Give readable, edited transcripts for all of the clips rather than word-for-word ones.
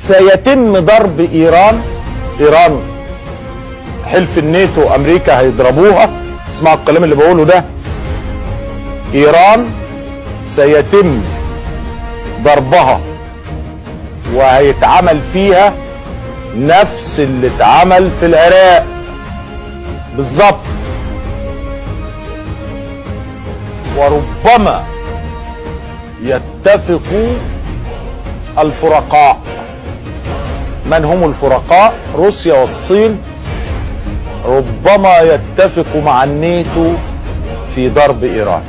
سيتم ضرب ايران. ايران حلف الناتو امريكا هيضربوها. اسمعوا الكلام اللي بقوله ده. ايران سيتم ضربها وهيتعمل فيها نفس اللي اتعمل في العراق بالظبط، وربما يتفق الفرقاء. من هم الفرقاء؟ روسيا والصين ربما يتفقوا مع الناتو في ضرب ايران.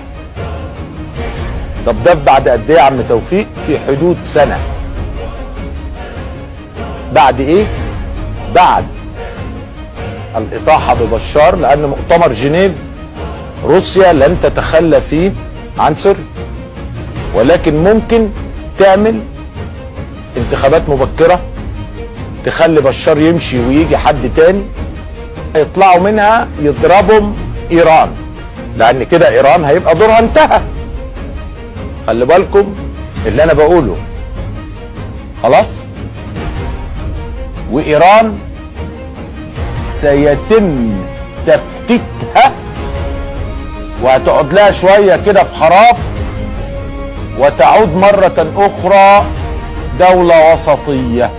طب ده بعد قد ايه يا عم توفيق؟ في حدود سنة. بعد ايه؟ بعد الإطاحة ببشار، لأن مؤتمر جنيف روسيا لن تتخلى فيه عن سوريا، ولكن ممكن تعمل انتخابات مبكرة تخلي بشار يمشي ويجي حد تاني، يطلعوا منها يضربهم إيران، لأن كده إيران هيبقى دورها انتهى. خلي بالكم اللي أنا بقوله، خلاص؟ وإيران سيتم تفتيتها وهتقعد لها شوية كده في خراب، وتعود مرة أخرى دولة وسطية.